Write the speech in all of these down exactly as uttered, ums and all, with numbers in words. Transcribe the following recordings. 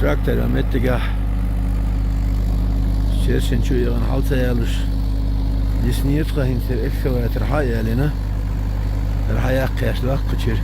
Трактор а меттигахь, шершен чу а яхана, хьал ца ялуш, диснера тхан хӀинца, тера экскаватор хьа а ялийна, тера хьаяккха яхаш даккхачуьра.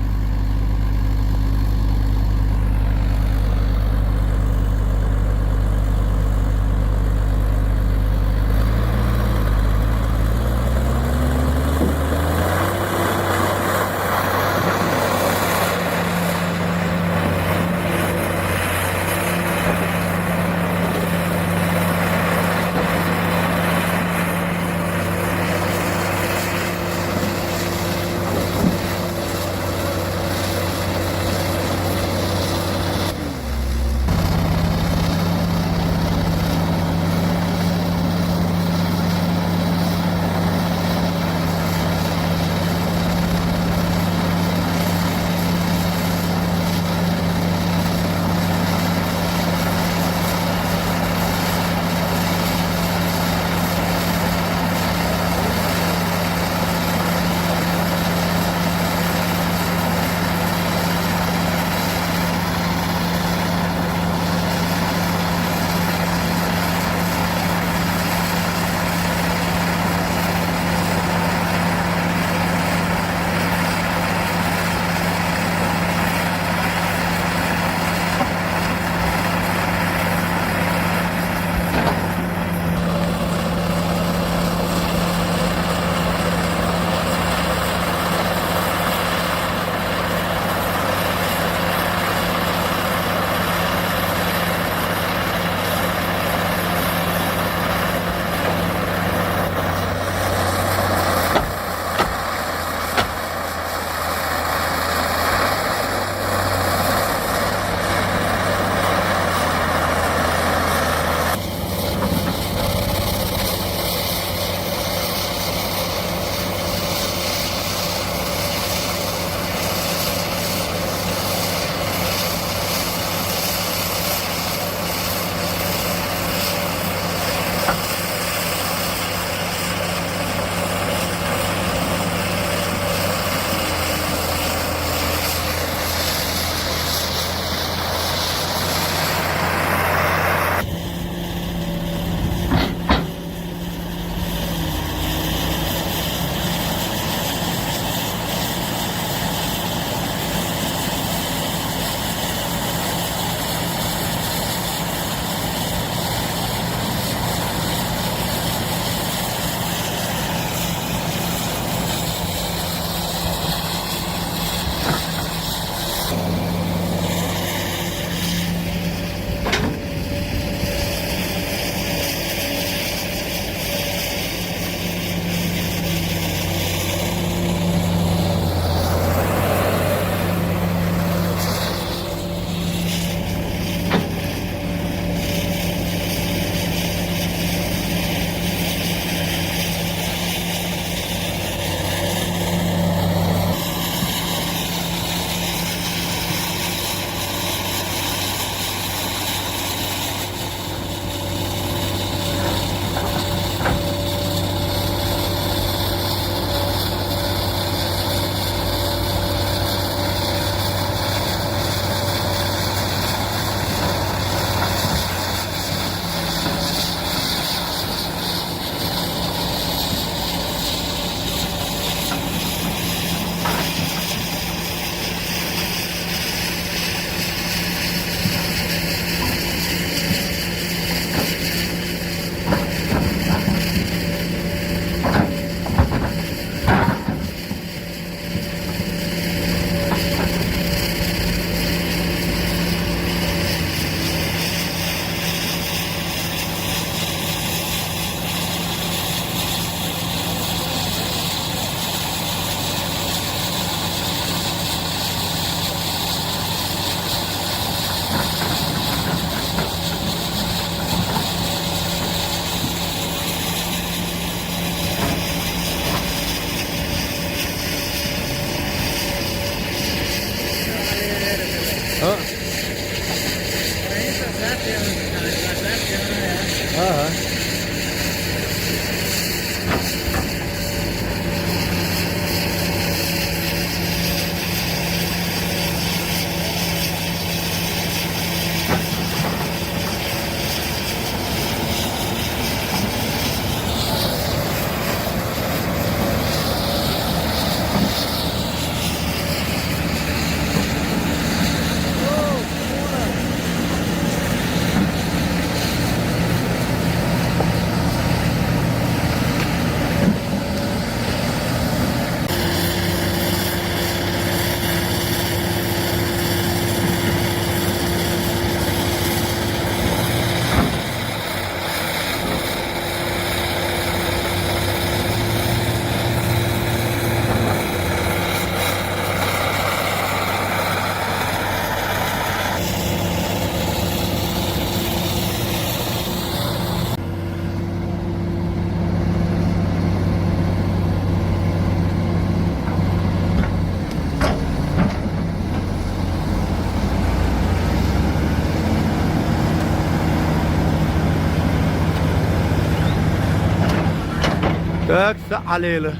Так, са Ӏалела.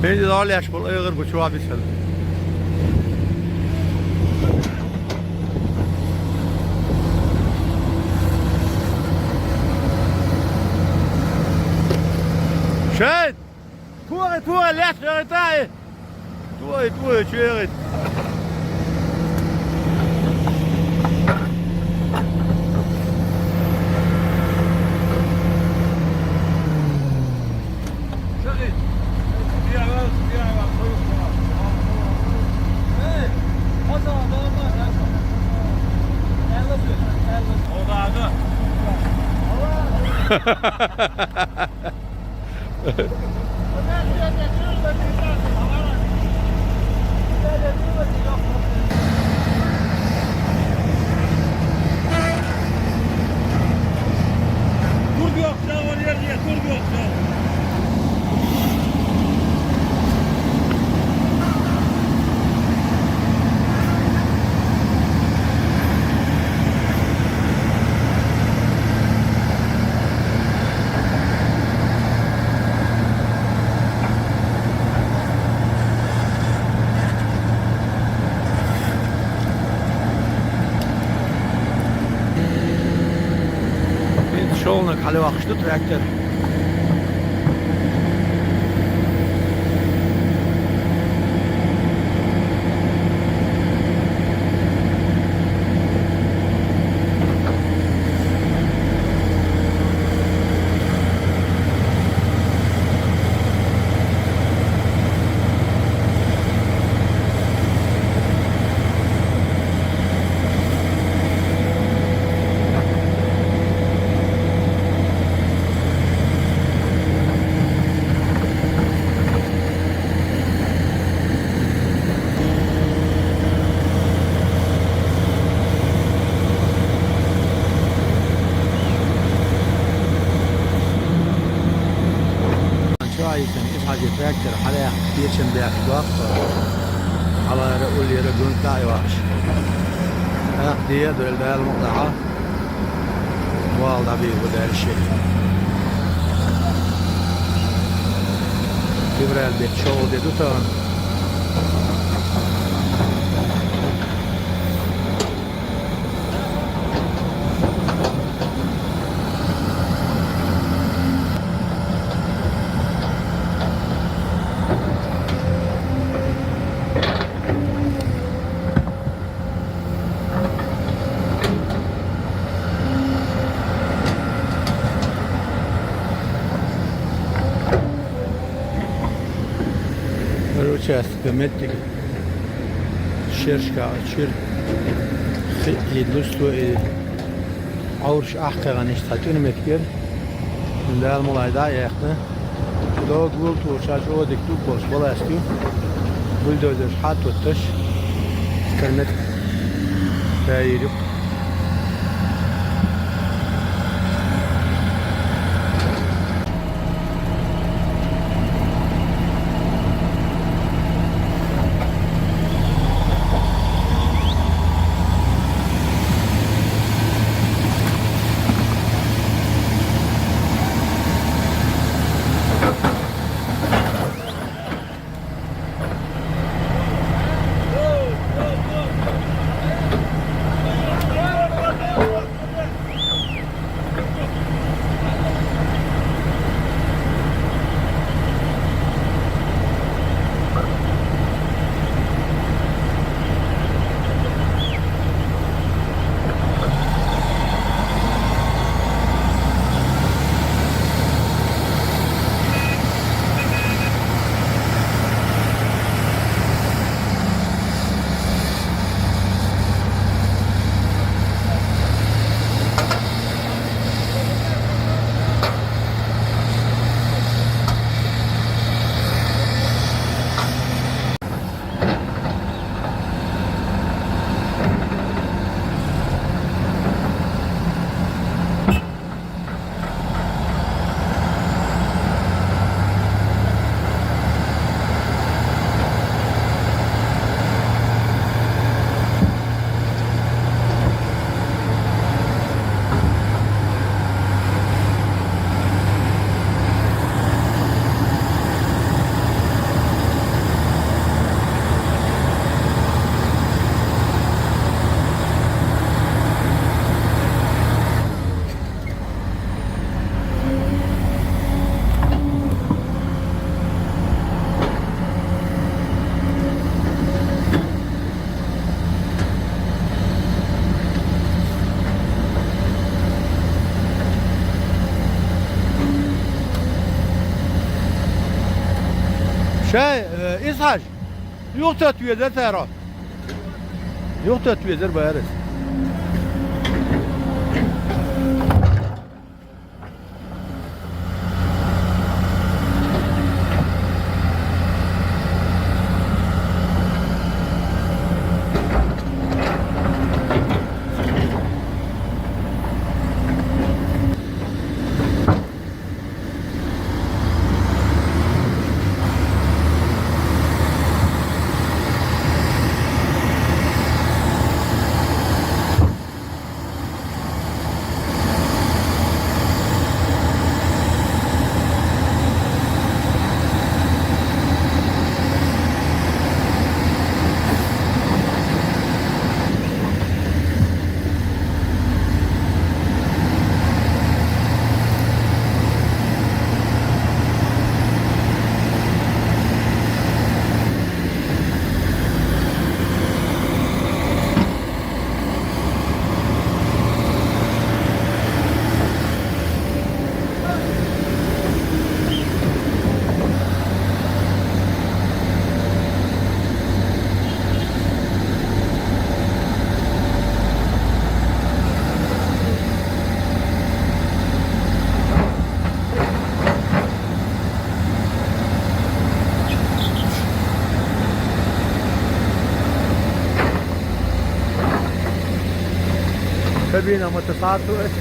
ХӀинца дӀалеш болу айгӀар бу чохь бисина. Шайн! ТугӀи, тугӀи, леш, шайн, тай! ТугӀи, тугӀи, чуьгӀи. Dur bir yok, ya, var yer, yer, dur bir yok, ya. ШолгӀаниг хьалавахаш ду трактор. Чу айсан, иш хьажи трактор хьалаяккха кечам беш доккху. Хьалара уллера гунта а йоккхуш. ТӀаккха де а доьлла Дала мукъ дахьа. Вала дӀабийр бу даьрши. Февраль беттан шолгӀа де ду тахана. Участка меттиг шершка чир хи и лусто и Ӏовраш ахь кхаьхьана иштта цхьа километр яра. Дала мукъ лахь дӀа а яьккхина. Догу гултур ша чӀогӀа дика ду болуш баласта ю. Бульдозерш хьа а тотташ, кармет даийр ю. Hey, e, İshak. Yok da tüyede tera. Yok da tüyede bayarız. Tabii ama tasarruf.